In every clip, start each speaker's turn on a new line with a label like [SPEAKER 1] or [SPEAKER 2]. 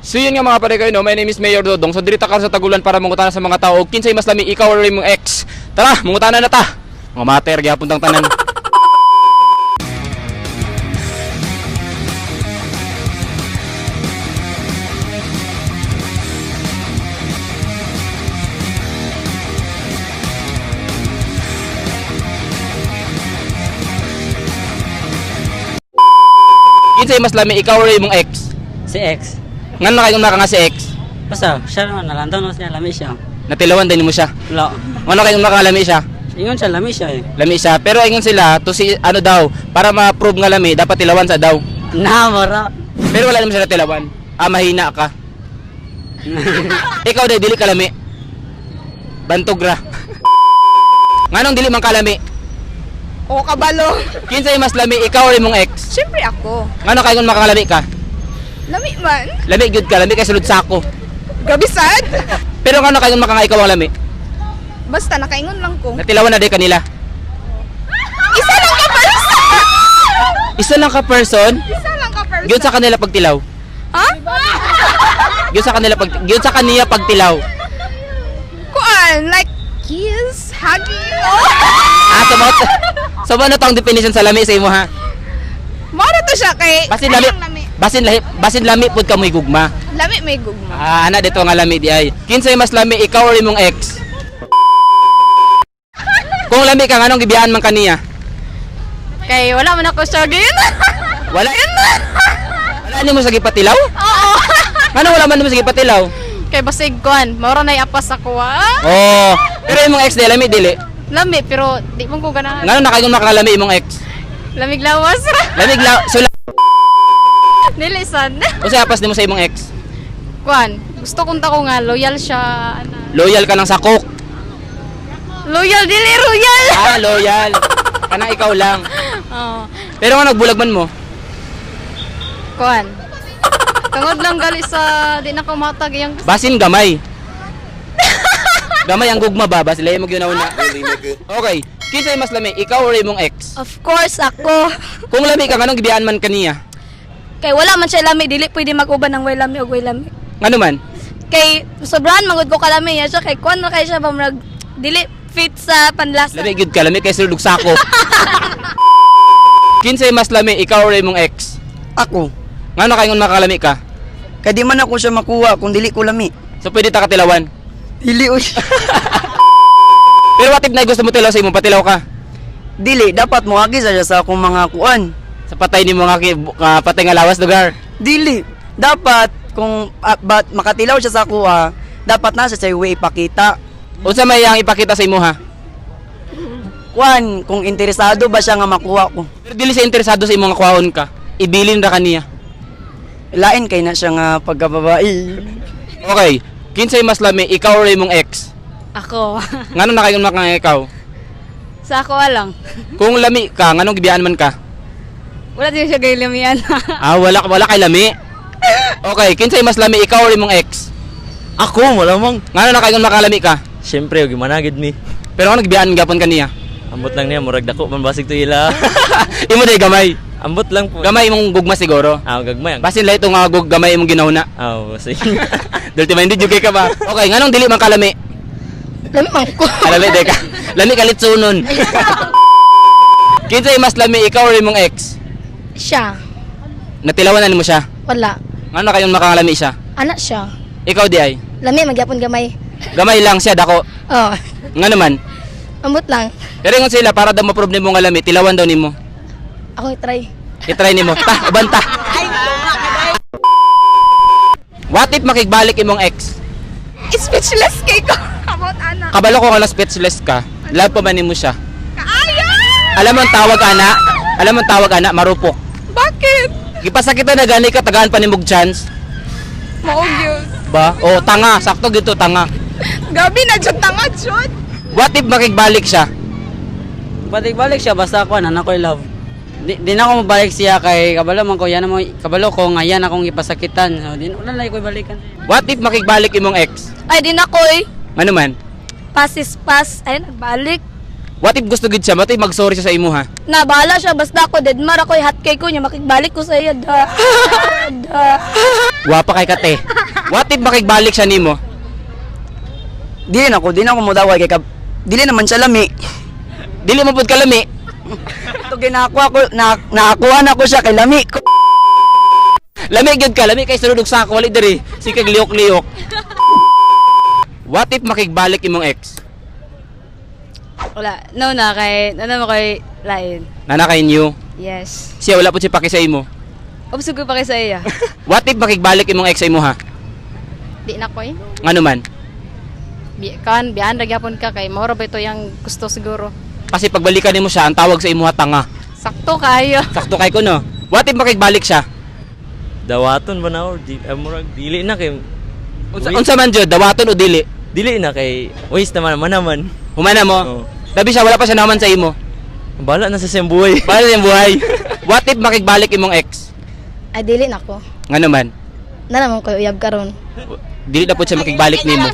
[SPEAKER 1] So yun nga mga pare kayo, no? My name is Mayor Dodong. So diri ta karon sa Tagulan para mangutana sa mga tao og kinsay mas lami, ikaw or imong ex. Tara, mangutana na ta. Mga mater gyapon tang tanan. Kinsay mas lami, ikaw or imong ex?
[SPEAKER 2] Si ex.
[SPEAKER 1] Ngano kay una ka nga si ex?
[SPEAKER 2] Basta, siya naman, nalantaw na siya, lami siya.
[SPEAKER 1] Natilawan din mo siya.
[SPEAKER 2] Wala.
[SPEAKER 1] Ngano kay una ka nga lami siya?
[SPEAKER 2] Ingon siya, lami siya eh.
[SPEAKER 1] Lami siya. Pero ingon sila to si ano daw, para ma-prove nga lami, dapat tilawan sa daw.
[SPEAKER 2] Na, mara.
[SPEAKER 1] Pero wala naman sila tilawan. Ah, mahina ka. Ikaw dai dili ka lami. Bantog ra. Nganong dili man kalami?
[SPEAKER 3] O kabalo.
[SPEAKER 1] Kinsay mas lami, ikaw or imong ex?
[SPEAKER 3] Siyempre ako.
[SPEAKER 1] Ngano kay kung makakalami ka?
[SPEAKER 3] Lami man.
[SPEAKER 1] Lami gyud ka, lami kay sulod sako.
[SPEAKER 3] Grabe sad.
[SPEAKER 1] Pero ngano kay kung makanga ikaw ang lami?
[SPEAKER 3] Basta nakaingon lang ko.
[SPEAKER 1] Natilawan na di kanila.
[SPEAKER 3] Isa lang ka person.
[SPEAKER 1] Isa lang ka person,
[SPEAKER 3] Isa lang ka person.
[SPEAKER 1] gyud sa kanila pagtilaw.
[SPEAKER 3] Ha?
[SPEAKER 1] Gyud sa kanila pag gyud sa kaniya pagtilaw.
[SPEAKER 3] Kuan, like kiss, hugging. Oh.
[SPEAKER 1] Ah, so mo so mo na tong definition sa lami sa imo ha.
[SPEAKER 3] Mara to siya kay
[SPEAKER 1] Basin lami,
[SPEAKER 3] Ayang lami.
[SPEAKER 1] basin lami pud ka mo'y gugma.
[SPEAKER 3] Lami may gugma.
[SPEAKER 1] Ah, ana dito nga lami di ay. Kinsay mas lami, ikaw or imong ex? Kung lami ka nganong gibiyaan man kaniya?
[SPEAKER 3] Kay wala man ako siya gin.
[SPEAKER 1] Wala. Wala nimo sa gipatilaw?
[SPEAKER 3] Oo.
[SPEAKER 1] Ngano wala man nimo sa gipatilaw?
[SPEAKER 3] Kay basig kuan, maura nay apas ako ah.
[SPEAKER 1] Oh, pero imong ex di lami dili.
[SPEAKER 3] Lami pero di man ko ganahan.
[SPEAKER 1] Ngano nakaingon makalami imong ex?
[SPEAKER 3] Lamig lawas ra.
[SPEAKER 1] Lamig la so la,
[SPEAKER 3] Nilisan.
[SPEAKER 1] unsay apas nimo sa imong ex?
[SPEAKER 3] Kuan, gusto kong tako nga loyal siya ana.
[SPEAKER 1] Loyal ka ng sakok.
[SPEAKER 3] Loyal dili royal.
[SPEAKER 1] Ah, loyal. Kanang ikaw lang.
[SPEAKER 3] Oo.
[SPEAKER 1] Pero nga nagbulag man mo.
[SPEAKER 3] Kuan. Tungod lang gali sa di na ko matag iyang
[SPEAKER 1] Basin gamay. Gamay ang gugma ba? Basin lahi mo gyud na. Okay. Kinsay mas lami, ikaw or imong ex?
[SPEAKER 4] Of course, ako.
[SPEAKER 1] Kung lami ka nganong gibiyaan man kaniya?
[SPEAKER 4] Kay wala man siya lami, dili pwede mag-uban ng way lami og way lami.
[SPEAKER 1] Ngano man?
[SPEAKER 4] Kay sobrahan mangud ko kalami ya siya kay kuan ra kay siya ba murag dili fit sa panlasa.
[SPEAKER 1] Lami gyud ka, lami kay sulod sako. Kinsay mas lami, ikaw or imong ex?
[SPEAKER 5] Ako.
[SPEAKER 1] Ngano kay ngon makalami ka?
[SPEAKER 5] Kay di man ako siya makuha kung dili ko lami.
[SPEAKER 1] So pwede ta katilawan.
[SPEAKER 5] Dili oy.
[SPEAKER 1] Pero what if na gusto mo tilaw sa imong patilaw ka?
[SPEAKER 5] Dili dapat moagi sa siya sa akong mga kuan.
[SPEAKER 1] Sa patay nimo nga patay nga lawas lugar.
[SPEAKER 5] Dili dapat kung bat makatilaw siya sa akuha, dapat na siya sa way ipakita.
[SPEAKER 1] Unsa may ang ipakita sa imo ha?
[SPEAKER 5] Kuan kung interesado ba siya nga makuha ko.
[SPEAKER 1] Pero dili siya interesado sa imong nga kuhaon ka. Ibilin ra kaniya.
[SPEAKER 5] Lain kay na siya nga pagkababae.
[SPEAKER 1] Okay. Kinsay mas lami, ikaw or imong ex?
[SPEAKER 4] Ako.
[SPEAKER 1] Ngano na kayo nga ikaw?
[SPEAKER 4] Sa ako lang.
[SPEAKER 1] Kung lami ka, nganong gibiyaan man ka?
[SPEAKER 4] Wala din siya gay lamian.
[SPEAKER 1] Ah, wala wala kay lami. Okay, kinsay mas lami, ikaw or imong ex?
[SPEAKER 6] Ako, malamang.
[SPEAKER 1] Ngano na kayo makalami ka?
[SPEAKER 6] Siyempre, og managid mi.
[SPEAKER 1] Pero ano gibiyaan gapon kaniya?
[SPEAKER 6] Ambot lang niya, murag dako man basig to ila.
[SPEAKER 1] Imo day gamay.
[SPEAKER 6] Ambot lang po.
[SPEAKER 1] Gamay imong gugma siguro.
[SPEAKER 6] Ah, gagmay ang.
[SPEAKER 1] Basin lahi nga gug gamay imong ginahuna.
[SPEAKER 6] Ah, basig.
[SPEAKER 1] Dirty minded jud kay ka ba? Okay, nganong dili man kalami?
[SPEAKER 4] Lami man ko.
[SPEAKER 1] Kalami day ka. Lami kalit sunon. Kinsay mas lami, ikaw or imong ex?
[SPEAKER 4] Siya.
[SPEAKER 1] Natilawan na nimo siya.
[SPEAKER 4] Wala.
[SPEAKER 1] Ngano kayo makalami siya?
[SPEAKER 4] Anak siya.
[SPEAKER 1] Ikaw di ay.
[SPEAKER 4] Lami magyapon gamay.
[SPEAKER 1] Gamay lang siya dako.
[SPEAKER 4] Oh.
[SPEAKER 1] Ngano man?
[SPEAKER 4] Ambot lang.
[SPEAKER 1] Pero ingon sila para daw ma-prove nimo nga lami, tilawan daw nimo.
[SPEAKER 4] Ako i-try.
[SPEAKER 1] I-try nimo. Ta, uban ta. What if makigbalik imong ex?
[SPEAKER 3] Speechless kay ko about ana.
[SPEAKER 1] Kabalo ko nga na speechless ka. Love pa man nimo siya.
[SPEAKER 3] Kaayo.
[SPEAKER 1] Alam mo ang tawag ana? Alam mo ang tawag ana, marupok.
[SPEAKER 3] Bakit?
[SPEAKER 1] Gipasakitan na gani ka tagaan pa nimog chance.
[SPEAKER 3] Mao gyud.
[SPEAKER 1] Ba? O tanga, sakto gito tanga.
[SPEAKER 3] Gabi na jud tanga jud.
[SPEAKER 1] What if makigbalik siya?
[SPEAKER 2] Balik-balik siya, basta ako, anak ko love. Di na ako mabalik siya kay kabalo man ko, yan mo, kabalo ko nga yan akong ipasakitan. So, di, wala na ko balikan.
[SPEAKER 1] What if makigbalik imong ex?
[SPEAKER 4] Ay di na ko eh.
[SPEAKER 1] Ano man?
[SPEAKER 4] Pass is pass. Ay nagbalik.
[SPEAKER 1] What if gusto gid siya? What if mag-sorry siya sa imo ha?
[SPEAKER 4] Na bahala siya basta ako deadmar ako hot cake ko niya makigbalik ko sa iya da. Da.
[SPEAKER 1] Gwapa kay kate. What if makigbalik siya nimo?
[SPEAKER 5] Dili na ako modaway kay dili naman siya lami.
[SPEAKER 1] Dili mo pud kalami.
[SPEAKER 5] Ito ginakuha ko na naakuha na ko siya kay lami ko.
[SPEAKER 1] Lami gyud ka, lami kay sulod og sako wali diri. Sikag liyok-liyok. What if makigbalik imong ex?
[SPEAKER 3] Wala. No na kay ano mo kay lain.
[SPEAKER 1] Nana kay new.
[SPEAKER 3] Yes.
[SPEAKER 1] Siya wala po siya paki sa imo.
[SPEAKER 3] Obsug ko pa kay sa iya.
[SPEAKER 1] What if makigbalik imong ex sa imo ha?
[SPEAKER 3] Di na ko eh.
[SPEAKER 1] Ngano man?
[SPEAKER 3] Bi kan bian ra gyapon ka kay mao ra ba ito yang gusto siguro.
[SPEAKER 1] Kasi pagbalikan nimo siya, ang tawag sa imo ha tanga.
[SPEAKER 3] Sakto kayo.
[SPEAKER 1] Sakto kay ko no. What if makigbalik siya?
[SPEAKER 6] Dawaton ba na or di, murag dili na kay
[SPEAKER 1] Unsa man jud, dawaton o dili?
[SPEAKER 6] Dili na kay waste naman man naman.
[SPEAKER 1] Humana mo.
[SPEAKER 6] Oo.
[SPEAKER 1] Labi siya wala pa siya naman sa imo.
[SPEAKER 6] Bala na sa siyang buhay.
[SPEAKER 1] Bala yung buhay. What if makigbalik imong ex?
[SPEAKER 4] Ay dili na ko.
[SPEAKER 1] Ngano man?
[SPEAKER 4] Na naman ko uyab karon.
[SPEAKER 1] Dili na po siya makigbalik nimo.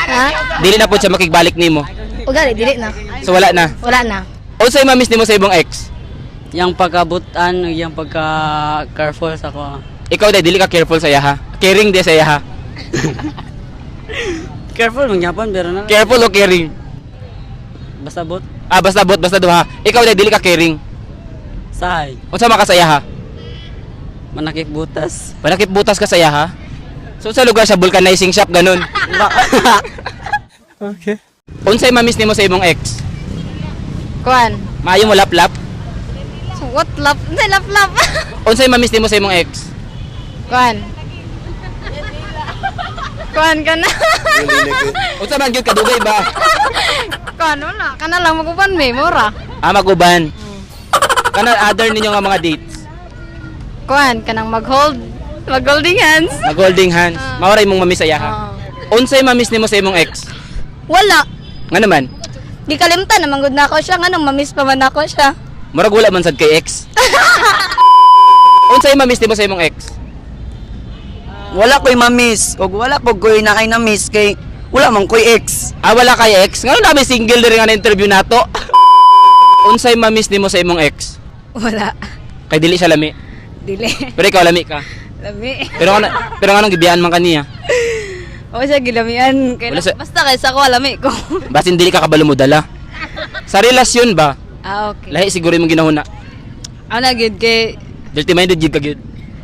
[SPEAKER 4] Ha?
[SPEAKER 1] Dili na po siya makigbalik nimo.
[SPEAKER 4] Ugali dili na.
[SPEAKER 1] So wala na.
[SPEAKER 4] Wala na.
[SPEAKER 1] Unsay ma-miss nimo sa imong ex?
[SPEAKER 2] Yang pagkabutan, yang pagka careful sa ko.
[SPEAKER 1] Ikaw dai dili ka careful sa iya ha. Caring di sa iya ha.
[SPEAKER 2] Careful man gyapon pero na.
[SPEAKER 1] Careful o caring?
[SPEAKER 2] Basta but
[SPEAKER 1] Ah, basta bot, basta duha. Ikaw dai dili ka caring.
[SPEAKER 2] sahay.
[SPEAKER 1] Unsa man ka sa iya ha?
[SPEAKER 2] Manakip butas.
[SPEAKER 1] Panakip butas ka sa iya ha? So sa lugar sa vulcanizing shop ganun.
[SPEAKER 6] Okay.
[SPEAKER 1] Unsay ma-miss nimo sa imong ex?
[SPEAKER 3] Kuan.
[SPEAKER 1] Maayo mo laplap.
[SPEAKER 3] So what love? Unsay love love?
[SPEAKER 1] Unsay ma-miss nimo sa imong ex?
[SPEAKER 3] Kuan. Kuan ka na.
[SPEAKER 1] Unsa man gyud kadugay ba?
[SPEAKER 3] Kuan wala. Kana lang maguban may mura.
[SPEAKER 1] Ah, maguban. Kana other ninyo nga mga dates.
[SPEAKER 3] Kuan kanang mag-hold, mag-holding hands.
[SPEAKER 1] Mag-holding hands. Mao ra imong ma-miss sa iya ha. Unsay ma-miss nimo sa imong ex?
[SPEAKER 4] Wala.
[SPEAKER 1] Nga naman?
[SPEAKER 4] Gikalimtan naman gud na ako siya nganong ma-miss pa man ako siya.
[SPEAKER 1] Murag wala man sad kay ex. Unsay ma-miss nimo sa imong ex?
[SPEAKER 5] Wala ko'y ma-miss ug wala po ko'y naay na-miss kay wala man ko'y ex.
[SPEAKER 1] Ah, wala kay ex. Ngano nami single diri nga na interview nato. Unsay ma-miss nimo sa imong ex?
[SPEAKER 3] Wala.
[SPEAKER 1] Kay dili siya lami.
[SPEAKER 3] Dili.
[SPEAKER 1] Pero ikaw lami ka.
[SPEAKER 3] Lami.
[SPEAKER 1] Pero nganong gibiyaan man kaniya?
[SPEAKER 3] O siya gilamian. Kay
[SPEAKER 1] Wala sa-
[SPEAKER 3] basta kay sa ko lami ko.
[SPEAKER 1] Basin dili ka kabalo mo dala. Sa relasyon ba?
[SPEAKER 3] Ah, okay.
[SPEAKER 1] Lahi siguro imong ginahuna.
[SPEAKER 3] Ana gid kay
[SPEAKER 1] Dirty minded jud ka gyud.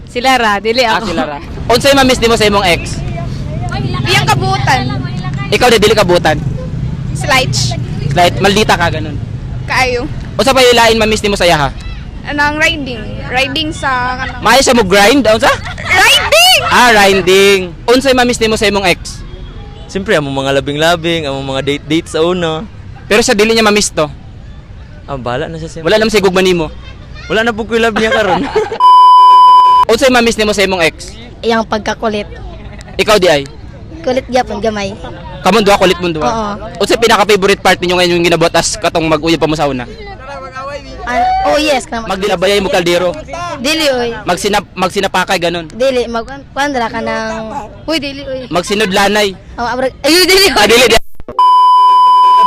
[SPEAKER 3] sila ra, dili
[SPEAKER 1] Ah,
[SPEAKER 3] ako.
[SPEAKER 1] sila ra. Unsay ma-miss nimo sa imong ex?
[SPEAKER 7] Iyang kabutan.
[SPEAKER 1] Ikaw di dili ka butan.
[SPEAKER 7] Slight.
[SPEAKER 1] Like maldita ka ganun.
[SPEAKER 7] Kaayo.
[SPEAKER 1] Unsa pa ilain ma-miss nimo sa iya ha?
[SPEAKER 7] Anang riding. Riding sa kanang.
[SPEAKER 1] Maayo siya mo grind unsa?
[SPEAKER 7] Riding!
[SPEAKER 1] Ah, grinding. Unsay ma-miss nimo sa imong ex?
[SPEAKER 6] Siyempre among mga labing-labing, among mga date-date sa una.
[SPEAKER 1] Pero sa dili niya ma-miss to.
[SPEAKER 6] Ah, bala na siya siyang.
[SPEAKER 1] Wala naman sa gugma nimo.
[SPEAKER 6] Wala na po ko'y love niya karon.
[SPEAKER 1] Unsay ma-miss nimo sa imong ex?
[SPEAKER 4] Iyang pagkakulit.
[SPEAKER 1] Ikaw di ay.
[SPEAKER 4] Kulit gyapon gamay.
[SPEAKER 1] Kamon duha kulit mon duha.
[SPEAKER 4] Oo.
[SPEAKER 1] Unsay pinaka favorite part ninyo ngayon yung ginabuhat as katong mag-uyab pa mo sa una?
[SPEAKER 4] Ah, oh yes, kana
[SPEAKER 1] Magdilabayay mo kaldero.
[SPEAKER 4] Dili oy.
[SPEAKER 1] Magsinapakay ganun.
[SPEAKER 4] Dili mag kuan ra ka ng Uy dili oy.
[SPEAKER 1] Magsinudlanay.
[SPEAKER 4] Oh, abrag. Ay dili.
[SPEAKER 1] Ah, dili di.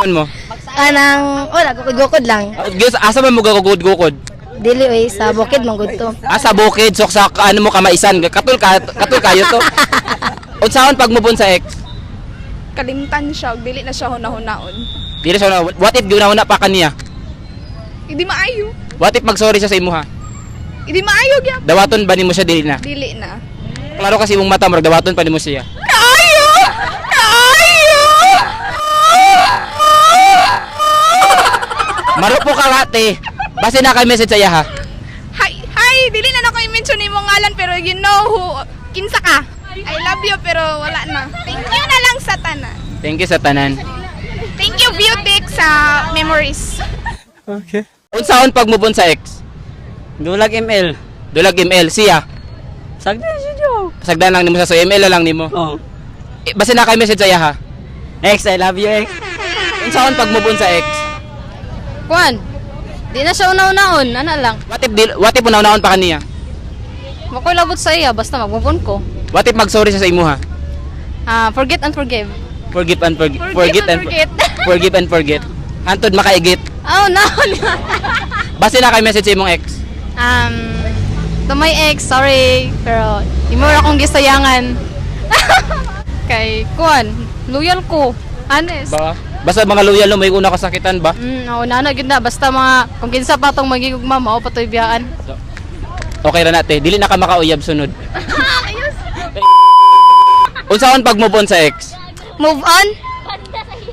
[SPEAKER 1] Man mo.
[SPEAKER 4] Kanang wala gukod-gukod lang.
[SPEAKER 1] Ah, Gyud asa man mo gagugod-gukod?
[SPEAKER 4] Dili oy sa bukid man gud to.
[SPEAKER 1] Asa bukid sok sa ano mo kamaisan katul ka katul kayo to. Unsaon pag move on sa ex?
[SPEAKER 7] Kalimtan siya. Ug dili na siya hunahunaon.
[SPEAKER 1] Dili sa una, what if guna pa kaniya?
[SPEAKER 7] Hindi maayo.
[SPEAKER 1] What if magsorry siya sa imuha?
[SPEAKER 7] Hindi maayo gyud.
[SPEAKER 1] Dawaton ba nimo siya dili na?
[SPEAKER 7] Dili na.
[SPEAKER 1] Klaro kasi imong mata murag dawaton pa nimo siya.
[SPEAKER 7] Kaayo! Kaayo!
[SPEAKER 1] Marupo ka ate. Base na kay message sa iya ha.
[SPEAKER 7] Hi, hi! Dili na nako i-mention imong ngalan pero you know who kinsa ka. I love you pero wala na. Thank you na lang sa tanan.
[SPEAKER 1] Thank you sa tanan.
[SPEAKER 7] Thank you Beautic sa memories.
[SPEAKER 1] Unsaon pag move on sa ex?
[SPEAKER 2] Dulag ML.
[SPEAKER 1] Dulag ML siya.
[SPEAKER 2] Sagdan siya jo.
[SPEAKER 1] Sagdan lang nimo sa so ML na lang nimo.
[SPEAKER 2] Oh.
[SPEAKER 1] Eh, base na kay message sa iya ha.
[SPEAKER 2] Ex, I love you, ex.
[SPEAKER 1] Unsaon pag move on sa ex?
[SPEAKER 3] Kuan. Di na siya una-unaon, ana lang.
[SPEAKER 1] What if una-unaon pa kaniya?
[SPEAKER 3] Makoy labot sa iya basta mag-move on ko.
[SPEAKER 1] What if magsorry siya sa imuha?
[SPEAKER 3] Ah, forget and forgive.
[SPEAKER 1] Forgive and forget.
[SPEAKER 3] Forgive and forget.
[SPEAKER 1] Forgive and forget. Hantod makaigit.
[SPEAKER 3] Oh no.
[SPEAKER 1] Base na kay message sa imong ex.
[SPEAKER 3] To my ex, sorry, pero imo ra akong gisayangan. Kay kuan, loyal ko. Honest.
[SPEAKER 1] Ba? Basta mga loyal no, may una kasakitan ba?
[SPEAKER 3] Oo, nana gyud na basta mga kung kinsa pa tong magigugma mao pa to'y biyaan.
[SPEAKER 1] Okay ra na te, dili na ka makauyab sunod. Unsaon pag move on sa ex?
[SPEAKER 4] Move on?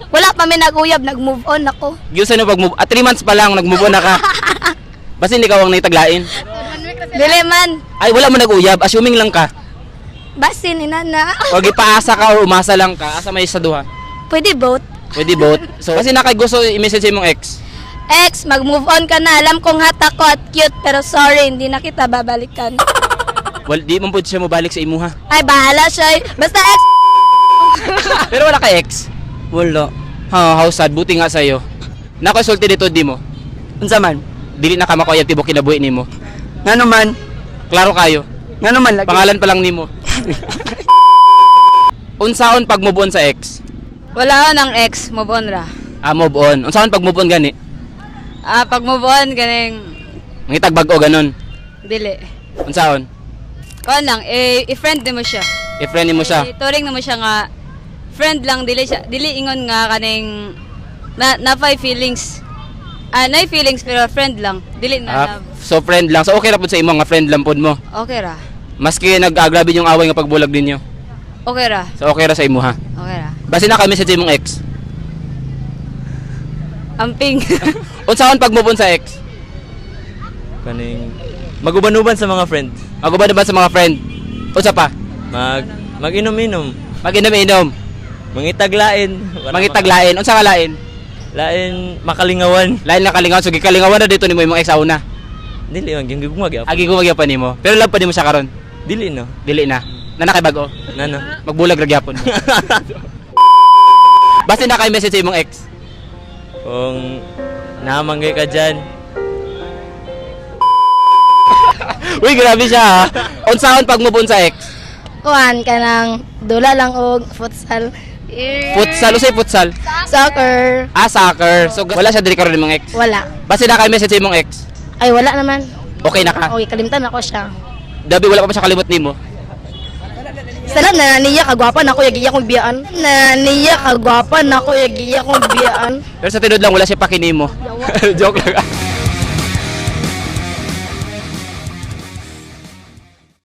[SPEAKER 4] Wala pa mi nag-uyab, nag-move on ako.
[SPEAKER 1] Giusa no pag move, at 3 months pa lang nag-move on na ka. Basta hindi ka ang naitaglain.
[SPEAKER 4] Dili man.
[SPEAKER 1] Ay, wala mo nag-uyab, assuming lang ka.
[SPEAKER 4] Basin inana.
[SPEAKER 1] O gipaasa ka or umasa lang ka, asa may sa duha.
[SPEAKER 4] Pwede both.
[SPEAKER 1] Pwede both. So, kasi nakay gusto i-message sa imong ex.
[SPEAKER 4] Ex, mag-move on ka na. Alam kong hata ko at cute, pero sorry, hindi na kita babalikan.
[SPEAKER 1] Well, di man pud siya mobalik sa imuha.
[SPEAKER 4] Ay, bahala siya. Basta ex,
[SPEAKER 1] Pero wala ka ex.
[SPEAKER 5] Wala.
[SPEAKER 1] Ha, how sad, buti nga sa'yo. Nakasulti dito di mo.
[SPEAKER 5] Unsa man?
[SPEAKER 1] Dili na ka makauyab tibok kinabuhi nimo.
[SPEAKER 5] Ngano man?
[SPEAKER 1] Klaro kayo.
[SPEAKER 5] Ngano man lagi?
[SPEAKER 1] Pangalan pa lang nimo. Unsaon pag move on sa ex?
[SPEAKER 8] Wala ng ex, move on ra.
[SPEAKER 1] Ah, move on. Unsaon pag move on gani?
[SPEAKER 8] Ah, pag move on ganing
[SPEAKER 1] Mangitag bag-o ganon.
[SPEAKER 8] dili.
[SPEAKER 1] Unsaon?
[SPEAKER 8] Kuan lang eh i-friend nimo siya.
[SPEAKER 1] I-friend nimo siya.
[SPEAKER 8] Eh, turing nimo siya nga friend lang, dili siya dili ingon nga kaning na napay feelings. Ah, nay feelings pero friend lang, dili na
[SPEAKER 1] Ah,
[SPEAKER 8] love.
[SPEAKER 1] so friend lang. So okay ra pud sa imo nga friend lang pud mo.
[SPEAKER 8] Okay ra.
[SPEAKER 1] Maski nag-agrabe yung away nga pagbulag ninyo.
[SPEAKER 8] Okay ra.
[SPEAKER 1] So okay ra sa imo ha.
[SPEAKER 8] Okay ra.
[SPEAKER 1] Basta na kami sa imong ex.
[SPEAKER 8] Amping.
[SPEAKER 1] Unsaon pag move on sa ex?
[SPEAKER 6] Kaning maguban-uban sa mga friend.
[SPEAKER 1] Maguban ba sa mga friend? Unsa pa?
[SPEAKER 6] Mag-inom-inom.
[SPEAKER 1] Mag-inom-inom.
[SPEAKER 6] Mangitaglain. Wala
[SPEAKER 1] Mangitaglain. Unsa ka lain?
[SPEAKER 6] Lain makalingawan.
[SPEAKER 1] Lain na kalingawan. So gikalingawan na dito nimo imong ex una.
[SPEAKER 6] Dili man gyud gugma gyud.
[SPEAKER 1] Agi ko magyapon nimo. Pero love pa nimo siya karon.
[SPEAKER 6] Dili no.
[SPEAKER 1] Dili na. Nanakay bag-o.
[SPEAKER 6] Nano.
[SPEAKER 1] Magbulag ra gyapon. Basta na kay message sa imong ex.
[SPEAKER 6] Kung namanggay ka dyan,
[SPEAKER 1] Uy, grabe siya ha. Unsaon pag move on sa ex?
[SPEAKER 4] kuan ka ng dula lang og futsal.
[SPEAKER 1] Futsal, usay futsal.
[SPEAKER 4] Soccer.
[SPEAKER 1] Ah, soccer. So wala siya diri karon imong ex.
[SPEAKER 4] Wala.
[SPEAKER 1] Basta na kay message sa imong ex.
[SPEAKER 4] Ay, wala naman.
[SPEAKER 1] Okay na ka.
[SPEAKER 4] Okay, kalimtan ako siya.
[SPEAKER 1] Dabi wala pa ba siya kalimot nimo.
[SPEAKER 4] Salam na niya kagwapa na ako yagi akong biyaan. Na niya kagwapa na ako yagi akong biyaan.
[SPEAKER 1] Pero sa tinod lang wala siya pakinimo. Joke lang.